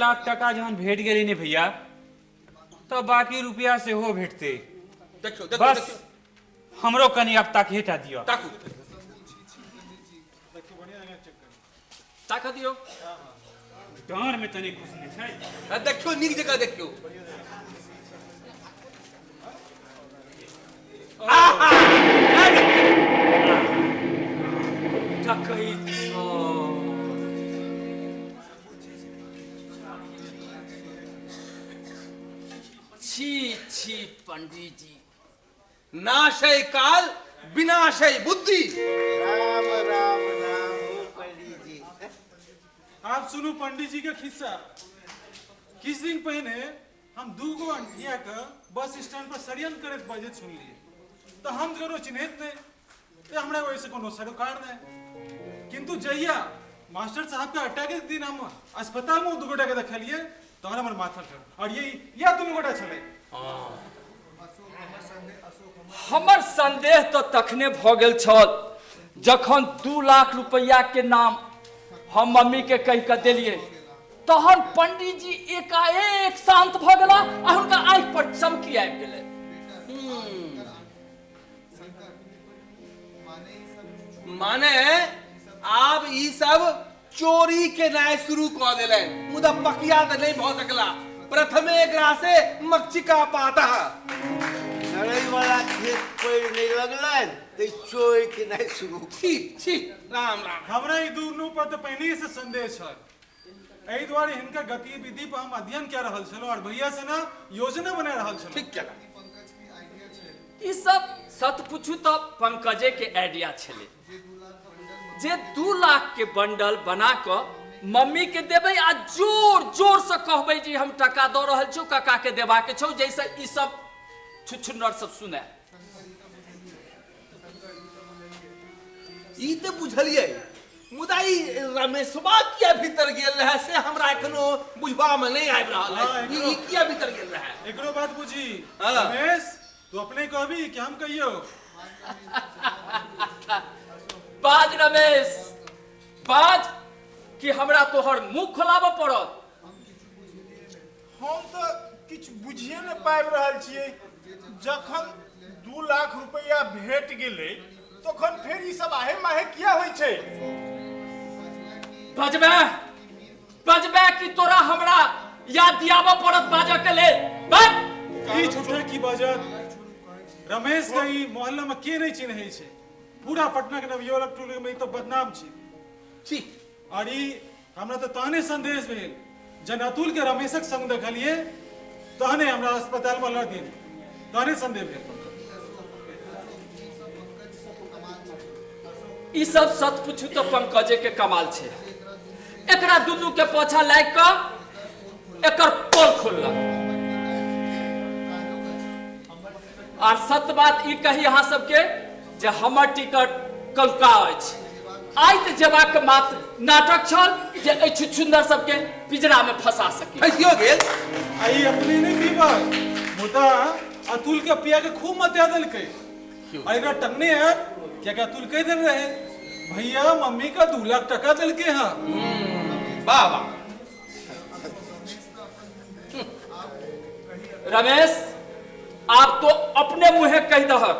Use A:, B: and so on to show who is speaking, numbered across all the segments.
A: 1 लाख टका जहन भेट गेलै ने भैया, तऽ बाकी रुपया सेहो भेटतै।
B: देखियौ, देखियौ।
A: बस।
B: देखियौ।
A: हमरो कनि आब ताकहे दिअ।
B: ताकू।
C: ताकऽ दियौ।
A: डाँर में तनी खुशने छै।
B: आ, देखियौ, नीक जकाँ देखियौ। आहा!
C: डकैत सब। छी छी पंडीजी।
B: नाशय काल, विनाशय बुद्धि।
D: राम राम राम हो पंडित जी।
E: आप सुनू पंडित जी के खिस्सा। किछु दिन पहिने हम दू गो अंठिया के बस स्टैंड पर षड्यंत्र करैत बजैत सुनलियै, तऽ हम ककरो चिन्हैत नहि, तऽ हमरा ओहिसँ कोनो सरोकार नहि। किन्तु जहिया मास्टर साहब के अटैक के दिन हम अस्पताल में ओ दू गोटा के देखलियै, तहन हमर माथा ठर और ये इएह दुनू गोटा छलै।
C: हमर संदेह तऽ तखने भऽ गेल छल जखन 2 लाख रुपैआ के नाम हम मम्मी के कहि कऽ देलियै। तहन पंडीजी एकाएक शांत भऽ गेला आ हुनका आँखि पर चमकी आबि गेलै।
B: माने आब ई सब चोरी केनाइ शुरू कऽ देलनि, मुदा पकिया तऽ नहि भऽ सकला। प्रथमे ग्रासे मक्षिका पातः।
D: नरई वाला खेत पड़ि नहि लगलनि तऽ चोरि केनाइ शुरू।
B: छी छी, राम राम।
E: हमरा ई दुनू पर तऽ पहिनहिए से संदेह छल। एहि दुआरे हिनकर गतिविधि पर हम अध्ययन कए रहल छलहुँ और भैया से ना योजना बना रहल छलहुँ।
B: ठीक केला।
C: ई सब सत पूछू तऽ पंकजे के आइडिया छलै जे 2 लाख के बंडल बना कऽ मम्मी के देबै आ जोर जोर से कहबै जे हम टका दऽ रहल छौ, काका के देबाके छौ, जैसे ई सब छुछुन्नर सब सुने।
B: ई तऽ बुझलियै, मुदा ई रमेशवा किया भीतर गेल रहे, से हमरा एखनो बुझबा में नहीं आबि रहल है। ई किया भीतर गेल रहे?
E: एकरो बात बुझी।
B: हाँ।
E: रमेश, तू अपने कहबी कि हम कहियो?
C: बाज रमेश, बाज कि हमरा तोहर मुंह खोलाबऽ पड़त?
F: हम तऽ किछु बुझिए नहि पाबि रहल छियै। जखन 2 लाख रुपैआ भेट गेलै, तखन फेर ई सब आहे माहे किया होइ छै?
C: बजबे, बजबे कि तोरा हमरा याद दियाबऽ पड़त बाजऽ के लेल? बाज।
E: ई झूठा की बाजत? रमेश के ई मोहल्ला में के नहीं चिन्है छै? पूरा पटना के नवयुवक टोली में ई तो बदनाम छै।
B: ठीक।
E: और ई हमरा तऽ तहने संदेश भेल जहन अतुल के रमेशक संग देखलियै, तहने हमरा अस्पताल में लऽ दिन, तहने संदेह भेल।
C: ई सब सत पूछू तऽ पंकजे के कमाल छै। एकरा दुनू के पाछा लागि कऽ एकर पोल खोललक। आर सत्य बात ई कही अहाँ सबके जे हमर टिकट कलका अछि। आइ तऽ जेबाक मात्र नाटक छल जे एहि छुछुन्दर सबके पिजरा में फंसा सकी।
B: फँसियो गेल।
E: आ ई अपने नहीं पीबल, मुदा अतुल के पिया के खूब मतिया देलकै आ एकरा टंगने आयत, कियाकि अतुल कहि देने रहे, भैया मम्मी का 2 लाख टका देलके हाँ।
B: वाह वाह।
C: रमेश, आप तो अपने मुँहे कहि दहक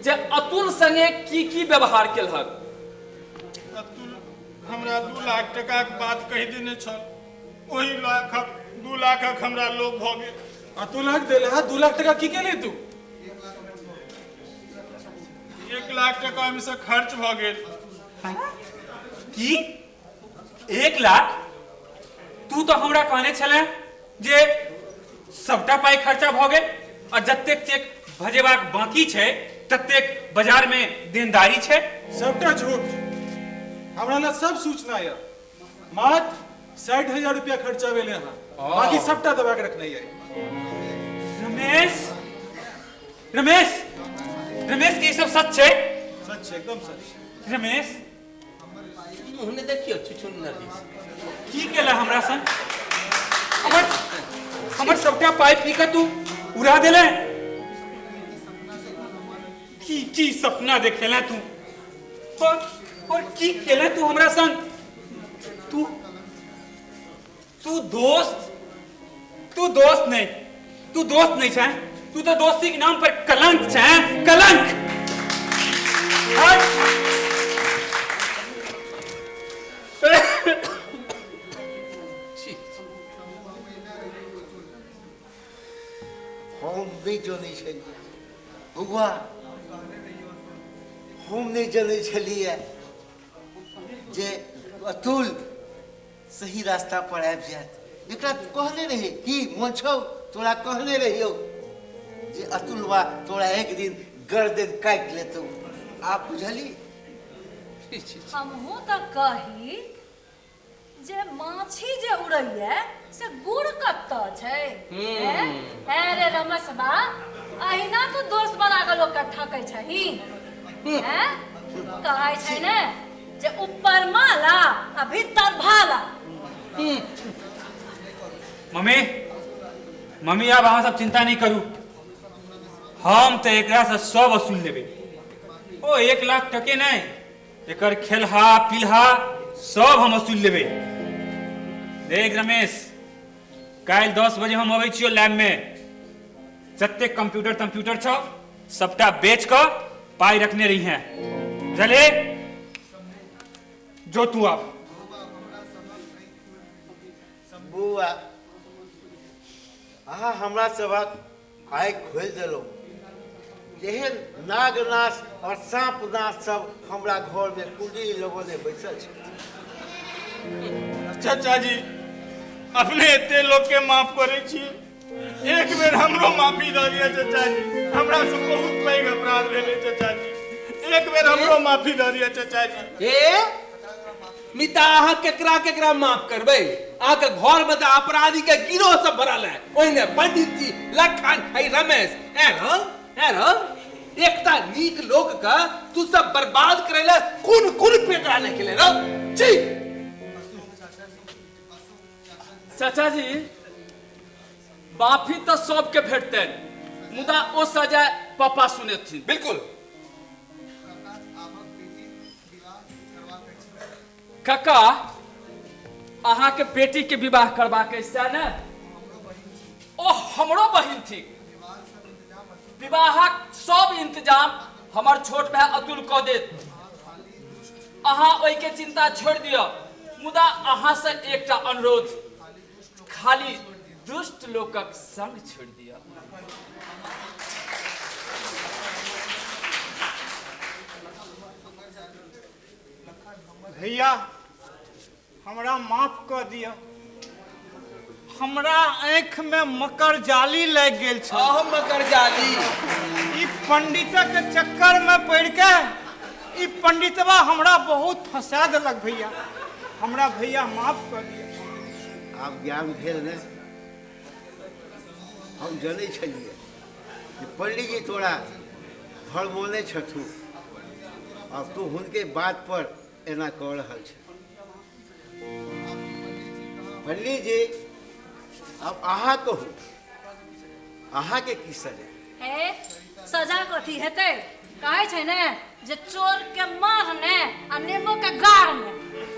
C: जे अतुल संगे की की व्यवहार केलहक।
F: अतुल हमरा 2 लाख टकाक बात कहि देने छल। ओहि लाखक 2 लाखक हमरा लोभ भऽ गेल।
E: अतुल हक देले हा 2 लाख टका, की केली तू?
F: 1 लाख टका ओहिमे से खर्च भऽ गेल।
A: की, 1 लाख? तू तऽ हमरा कहने छले जे सबटा पाइ खर्चा भऽ गेल आ जतेक चेक भजेबाक बाकी छै, ततेक बाजार में देनदारी छै।
E: सबटा झूठ। हमरा लग सब सूचना यऽ। मात्र 60,000 रुपया खर्चा भेलै हँ, बाकी सबटा दबा के रखने यऽ।
A: रमेश, रमेश, रमेश, की ई सब सच छै?
E: सच छै, एकदम सच।
A: रमेश।
B: मुँह ने देखियौ छुछुन्नर दिस।
A: की केला हमरा संग? हमर हमर सबटा पाइ पी के तू उड़ा देले। की की सपना देखेला तू और की केला तू हमरा संग तू? तू दोस्त, तू दोस्त नहीं, तू दोस्त नहीं छे, तू तो दोस्ती के नाम पर कलंक छे, कलंक। हट।
D: हम नहि जनै छलियै बौआ, हम नहि जनै छलियै जे अतुल सही रास्ता पर आबि जायत। एकरा कहने रही कि मोन छौ, तोरा कहने रहियौ जे अतुलवा तोरा एक दिन गर्दन काटि लेतौ। आप बुझली?
G: हमहूँ तऽ कही जे माछी जे उड़ैया से गुड़ कतऽ छै? हैं रे रमेशबा, अहिना तू दोस्त बना कऽ लोकके ठकै छही? हैं, कहै छै ने जे ऊपर माला आ भीतर भाला।
A: मम्मी, मम्मी आब अहाँ सब चिंता नहीं करू, हम तो एकरा से सब वसूल लेबै। ओ 1 लाख टके नहीं, एकर खेलहा पिलहा सब हम वसूल लेबै। देख रमेश, काल्हि 10 बजे हम अबै छियौ लैब में, जतेक कंप्यूटर तम्प्यूटर छौ सबटा बेच कऽ पाई रखने रही हैं, बुझले? जो तू आप।
D: बौआ, अहाँ हमरा सभक आँखि खोलि देलहुँ। जेहन नागनाश और साँप नाश सब हमरा घर में कुंडली लगौने बैसल छै।
F: चाचा जी, अपने एते लोग के माफ करै छी, एक बेर हमरो माफी दऽ दिअ चाचा जी। हमरा से बहुत पैघ अपराध भेलै चाचा जी, एक बेर हमरो माफी दऽ दिअ चाचा जी।
B: ए मिता, अहाँ केकरा केकरा माफ करबै? अहाँके घर में तऽ अपराधी के गिरोह सब भरल है, ओहिने पंडित जी, लखन, है रमेश, एरह एकटा नीक लोक के तू सब बर्बाद करे ले कोन कोन पेटरा नहीं खेले रहो। छी
C: चाचा जी, माफी तो सबके भेटतनि, मुदा ओ सजा पापा सुनेथिन।
B: बिल्कुल।
C: काका, अहाँ के बेटी के विवाह करबाक अछि सएह ने? ओ हमरो बहिन थिक, विवाहक सब इंतजाम हमर छोट भाय अतुल कऽ देत, अहाँ ओहिके चिंता छोड़ि दिअ। मुदा अहाँ से एकटा अनुरोध, खाली दुष्ट लोकक संग छोड़ि दिअ।
F: भैया, हमरा माफ कऽ दिअ, हमरा आँखि में मकर जाली लागि गेल छल।
B: अहम मकर जाली?
F: ई पंडितक चक्कर में पड़ि के ई पंडितवा हमरा बहुत फंसा देलक भैया, हमरा भैया माफ कऽ दिअ।
D: आब ज्ञान भेल ने? हम जनै छलियै जे पंडित जी तोरा भरमौने छथु और तू हुनके बात पर एना कऽ रहल छ। पंडित जी, अब अहाँ कहू, अहाँ के की सजा?
G: ए सजा कथी हेतै? कहै छै ने जे चोर के मार ने आ नेबो के गाड़ ने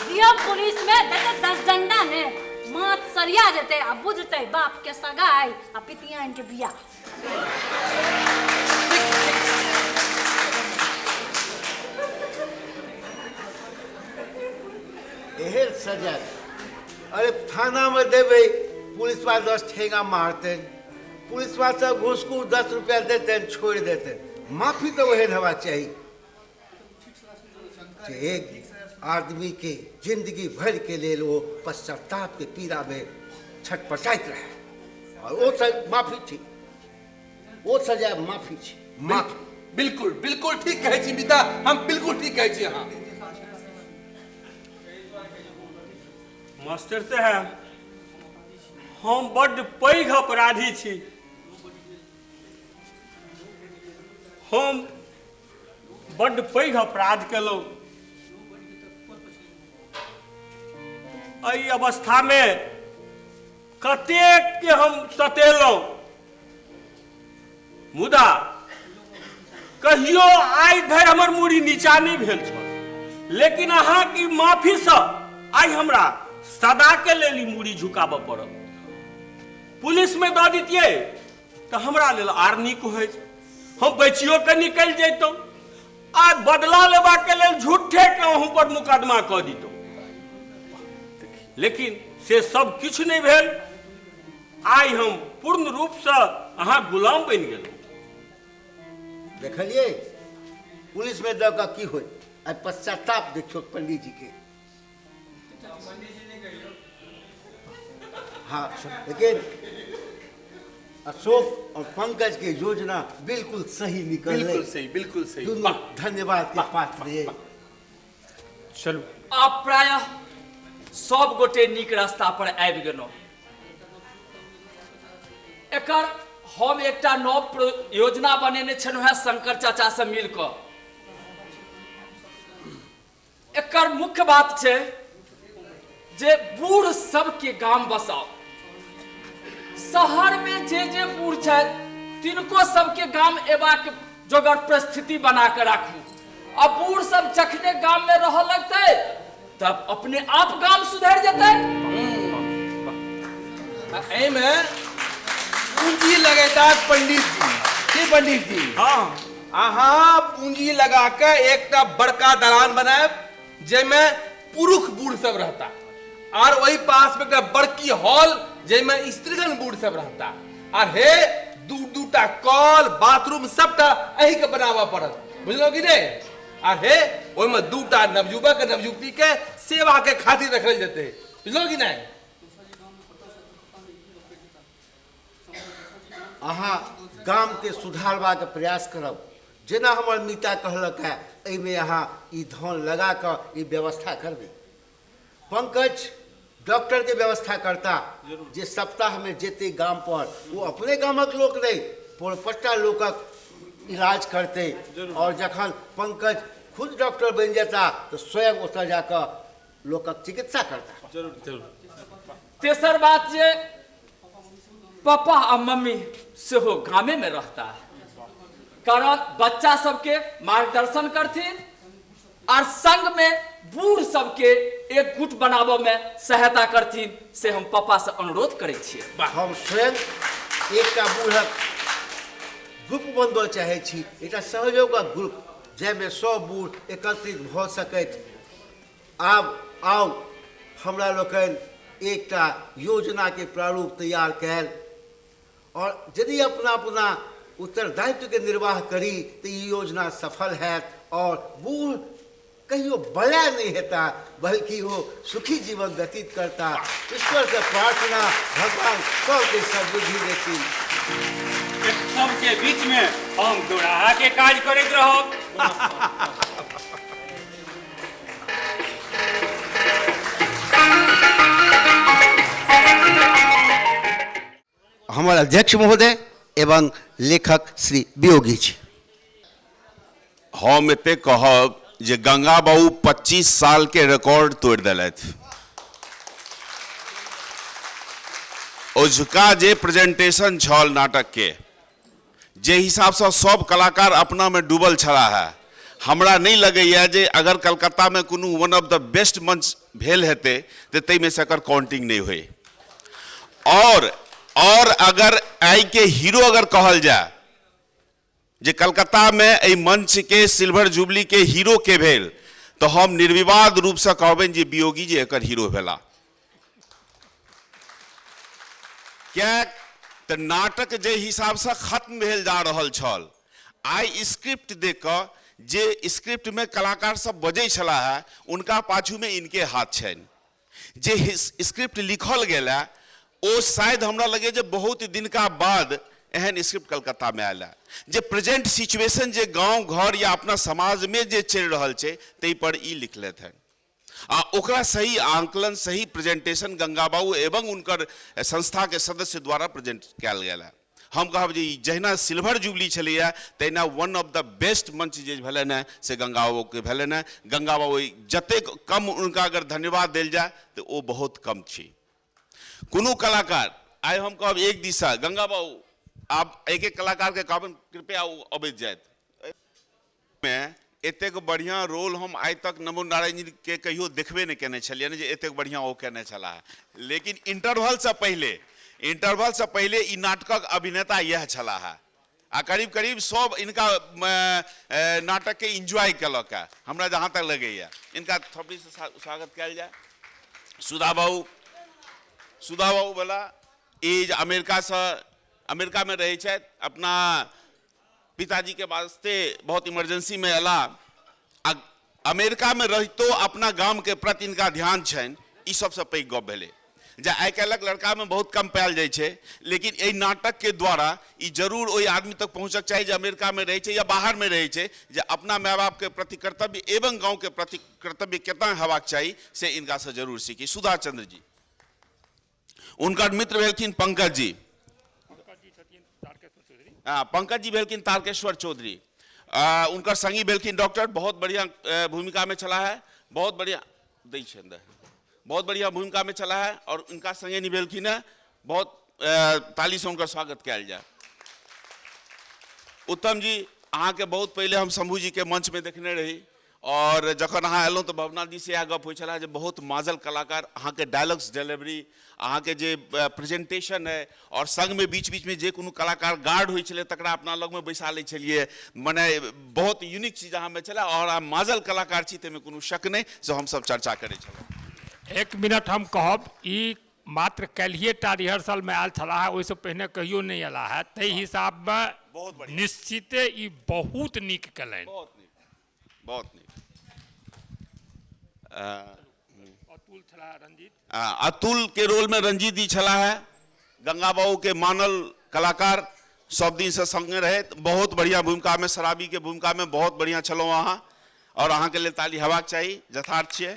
G: दियौ पुलिस में, देतै 10 डंडा ने, माथ सरिया जेतै आ बुझतै बाप के सगाई आ पितियान के बियाह।
D: एहन सजा? अरे थाना में देबै, पुलिसवा 10 ठेंगा मारतनि, पुलिसवा सब घूसखोर 10 रुपया देतनि, छोड़ि देतनि। माफी तो ओहन हेबाक चाही जे एक आदमी के जिंदगी भर के लेल वो पश्चाताप के पीड़ा में छटपटाइत रहे, और वो सब माफी थी, वो सजा माफी थी, माफी।
B: बिल्कुल बिल्कुल ठीक कहै छी मिता, हम बिल्कुल ठीक कहै छी अहाँ।
H: मास्टर साहब, हम बड्ड पैघ अपराधी छी, हम बड्ड पैघ अपराध केलहुँ। एहि अवस्थामे कतेक के हम सतेलहुँ, मुदा कहियो आइ धरि हमर मूड़ी नीचा नहि भेल छल, लेकिन अहाँके माफीसँ आइ हमरा सदाके लेल ई मूड़ी झुकाबऽ पड़ल। पुलिसमे दऽ दितियै तऽ हमरा लेल आर नीक होइत, हम बचियो कऽ निकलि जैतहुँ आ बदला लेबाके लेल झूठेके अहूँ पर मुकदमा कऽ दितहुँ। लेकिन से सब किछु नहि भेल। आइ हम पूर्ण रूपसँ अहाँ गुलाम बनि गेलहुँ।
D: देखलियै पुलिसमे दऽ कऽ की होइत, आइ पश्चाताप देखियौ पंडीजीके। हाँ, लेकिन अशोक और पंकज के योजना बिल्कुल सही निकल।
B: बिल्कुल सही, बिल्कुल सही।
D: दोनों धन्यवाद के पात्र है।
A: चलू।
C: आब प्रायः सब गोटे नीक रास्ता पर आबि गेलहुँ। एकर हम एकटा नव योजना बनेने छलहुँ हेँ शंकर चाचा से मिल कऽ। एकर मुख्य बात छै जे बूढ़ सबके गाम बसाओ। शहर में जे जे बूढ़ छथि तिनको सबके गाम एबाक जोगर परिस्थिति बना के राखू। आ बूढ़ सब जखने गाम में रह लगतै तब अपने आप गाम सुधरि जेतै।
B: एहिमे पूंजी लगेता पंडित जी। की पंडित जी?
H: हाँ।
B: अहाँ पूंजी लगा के एकटा बड़का दलान बनायब जाहिमे पुरुष बूढ़ सब रहता, और वही पास में एकटा बड़की हॉल जाहिमे स्त्रीगण बूढ़ सब रहता, और हे दू दूटा कल बाथरूम सबटा एही के बनाबऽ पड़त, बुझलहुँ कि नहीं? और हे ओहिमे दूटा नवयुवक नवयुवती के सेवा के खातिर रखल जेतै, बुझलहुँ कि नहीं?
D: अहाँ गामके सुधारबाक प्रयास करब, जेना हमर मीता कहलक है, एहिमे अहाँ ई धन लगा कऽ ई व्यवस्था करबै। पंकज डॉक्टर के व्यवस्था करता जे सप्ताह में जेते गाम पर वो अपने गामक लोक नहीं पोरपट्टा लोकक इलाज करते, और जखन पंकज खुद डॉक्टर बनि जेता तो स्वयं ओतऽ जाकऽ लोकक चिकित्सा करता।
E: जरूर जरूर।
C: तेसर बात जे पापा आ मम्मी सेहो गामे में रहता, कारण बच्चा सबके मार्गदर्शन करथिन और संग में बूढ़ सबके एक गुट बनाबऽ में सहायता करथिन, से हम पापा से अनुरोध करै छियै।
D: हम स्वयं एकटा बूढ़क ग्रुप बनबऽ चाहै छी, एकटा सहयोगक ग्रुप जाहिमे सब बूढ़ एकत्रित भऽ सकथि। आब आउ हमरा लोकनि एकटा योजनाके प्रारूप तैयार कयल और यदि अपना अपना उत्तरदायित्व के निर्वाह करी तो ई योजना सफल हैत और बूढ़ कहियो बला नहीं हेता, बल्कि वो सुखी जीवन व्यतीत करता। ईश्वर से प्रार्थना, भगवान सबके सद्बुद्धि देथिन।
A: सबके बीच में हम दोराहा के काज करैत रहब।
D: हमारे अध्यक्ष महोदय एवं लेखक श्री वियोगी जी।
I: हम एते कहब जे गंगा बाबू 25 साल के रिकॉर्ड तोड़ दिलथि। ओझुका जे प्रेजेंटेशन छल नाटक के, जे हिसाब से सब कलाकार अपना में डूबल छला है, हमरा नहीं लगैया जे अगर कलकत्ता में कोनो वन ऑफ the best मंच भेल हेतै तो ताहिमे से एकर काउंटिंग नहीं होई। और अगर आई के हीरो अगर कहल जाए जे कलकत्ता में एहि मंच के सिल्वर जुबली के हीरो के भेल, तो हम निर्विवाद रूप से कहबनि जे वियोगी जी एकर हीरो भेला। किएक तऽ नाटक जे हिसाब से खत्म भेल जा रहल छल, आइ स्क्रिप्ट देख कऽ जे स्क्रिप्ट में कलाकार सब बजै छलाह है, उनका पाछू में इनके हाथ छनि। जे स्क्रिप्ट लिखल गेल है ओ शायद हमरा लगे जे बहुत दिनका बाद एहन स्क्रिप्ट कलकत्ता में आयल है। जे प्रेजेंट सिचुएशन जे गांव घर या अपना समाज में जे चलि रहल छै ताहि पर ई लिखलथि हन आ ओकरा सही आंकलन सही प्रेजेंटेशन गंगा बाबू एवं उनकर संस्था के सदस्य द्वारा प्रेजेंट कयल गेल है। हम कहब जे ई जहिना सिल्वर जुबली छलैया तहिना वन ऑफ the best मंच जे भेलनि हँ से गंगा बाबूके भेलनि हँ। गंगा बाबू जतेक कम उनका अगर धन्यवाद देल जाय तऽ ओ बहुत कम छी। कोनो कलाकार आइ हम कहब एक दिशा गंगा बाबू आब एक एक कलाकार के कहबनि कृपया ओ अबैत जायत में एतेक बढ़िआँ रोल हम आइ तक नमो नारायण जी के कहियो देखबे नहि केने छलियनि जे एतेक बढ़िआँ ओ केने छलाह। लेकिन इंटरवलसँ पहिले ई नाटकक अभिनेता इएह छलाह आ करीब करीब सब इनका नाटक के एंजॉय केलक। हमरा जहाँ तक लगैया इनका थपड़ीसँ स्वागत कयल जाय। सुधा बाबू वाला ई जे अमेरिका में रहै छथि, अपना पिताजी के वास्ते बहुत इमरजेंसी में अयला आ अमेरिका में रहितो अपना गाम के प्रति इनका ध्यान छनि। ई सबसँ पैघ गप भेलै जे आइ काल्हिक लड़कामे बहुत कम पायल जाइ छै, लेकिन एहि नाटकके द्वारा ई जरूर ओहि आदमी तक पहुँचक चाही जे अमेरिकामे रहै छै या बाहरमे रहै छै, जे अपना माय बापके प्रति कर्तव्य एवं गाँवके प्रति कर्तव्य केतना हेबाक चाही से इनकासँ जरूर सीखी। सुधा चंद्र जी, उनकर मित्र भेलखिन पंकज जी। पंकज जी भेलखिन तारकेश्वर चौधरी। उनकर संगी भेलखिन डॉक्टर, बहुत बढ़िया भूमिका में छला है, बहुत बढ़िया दै छनि, बहुत बढ़िया भूमिका में चला है और उनका संगे निभेलखिन है, बहुत ताली से उनका स्वागत कयल जाय। उत्तम जी, अहाँके बहुत पहले हम शंभू जी के मंच में देखने रही और जखन अहाँ एलहुँ तऽ भवनाथ जी से इएह गप होइ छलै जे बहुत माजल कलाकार, अहाँके डायलॉग्स डिलीवरी, अहाँके जे प्रेजेंटेशन है और संगमे बीच बीचमे जे कोनो कलाकार गार्ड होइ छलै तकरा अपना लगमे बैसा लै छलियै, मने बहुत यूनिक चीज अहाँमे छलै और अहाँ माजल कलाकार छी ताहिमे कोनो शक नहि, से हमसब चर्चा करै छलहुँ।
J: एक मिनट हम कहब, ई मात्र काल्हिए टा रिहर्सलमे आयल छलाह, ओहिसँ पहिने कहियो नहि अयला है, ताहि हिसाबमे निश्चिते ई बहुत नीक कयलनि।
I: बहुत नीक, बहुत नीक।
J: अतुल छलाह रंजीत।
I: अतुल के रोल में रंजीत जी छलाह है, गंगा बाबू के मानल कलाकार, सब दिन से संगे रहे, बहुत बढ़िया भूमिका में, शराबी के भूमिका में बहुत बढ़िया छलहुँ अहाँ और अहाँ के लिए ताली हेबाक चाही, यथार्थ छियै।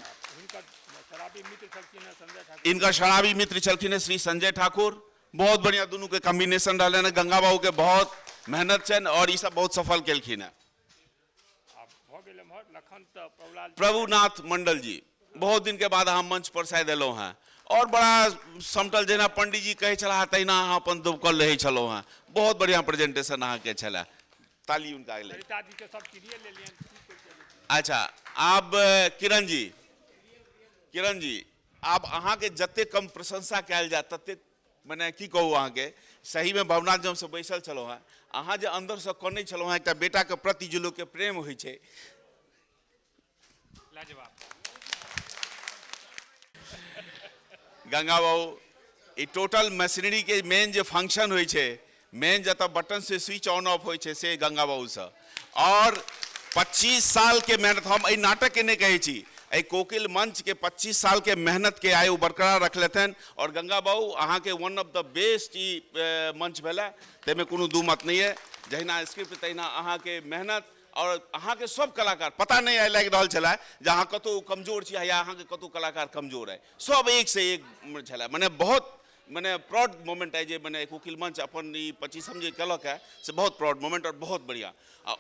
I: इनका शराबी मित्र छलखिन श्री संजय ठाकुर, बहुत बढ़िया दोनों के कॉम्बिनेशन रहलनि। गंगा बाबू के बहुत मेहनत छनि और ई सब बहुत सफल केलखिन हैं। प्रभुनाथ मंडल जी, बहुत दिन के बाद अहाँ मंच पर शायद एलहुँ हैं और बड़ा समटल, जेना पंडित जी कहै छलाह तहिना अहाँ अपन दुबकल रहै छलहुँ हैं, बहुत बढ़िया प्रेजेंटेशन अहाँके छलए, ताली उनका लेल। अच्छा, आब किरण जी, किरण जी, आब अहाँके जतेक कम प्रशंसा कयल जाय ततेक मने की कहू, अहाँके सहीमे भवनाथ जी हमसब बैसल छलहुँ हेँ, अहाँ जे अन्दरसँ कनै छलहुँ हेँ, एकटा बेटाके प्रति जे लोकके प्रेम होइ छै। गंगा बाबू, ई टोटल मशीनरी के मेन जे फंक्शन होइ छै, मेन जतऽ button Se switch on off होइ छै से गंगा बाबूसँ। और 25 साल के मेहनत, हम एहि नाटकके नहि कहै छी, एहि कोकिल मंच के 25 साल के मेहनत के आइ ओ बरकरार रखलथि। और गंगा बाबू, अहाँके वन ऑफ the best ई मंच भेलै, ताहिमे कोनो दू मत नहि अइ। जहिना स्क्रिप्ट तहिना अहाँके मेहनत और अहाँके सब कलाकार, पता नहि आइ लागि रहल छलै जे अहाँ कतहु कमजोर छी या अहाँके कतहु कलाकार कमजोर अइ, सब एक से एक छलै, मने बहुत मने प्राउड मोमेंट अइ जे मने कोकिल मंच अपन ई 25 जे केलक है से बहुत प्राउड मोमेंट और बहुत बढ़िया। आ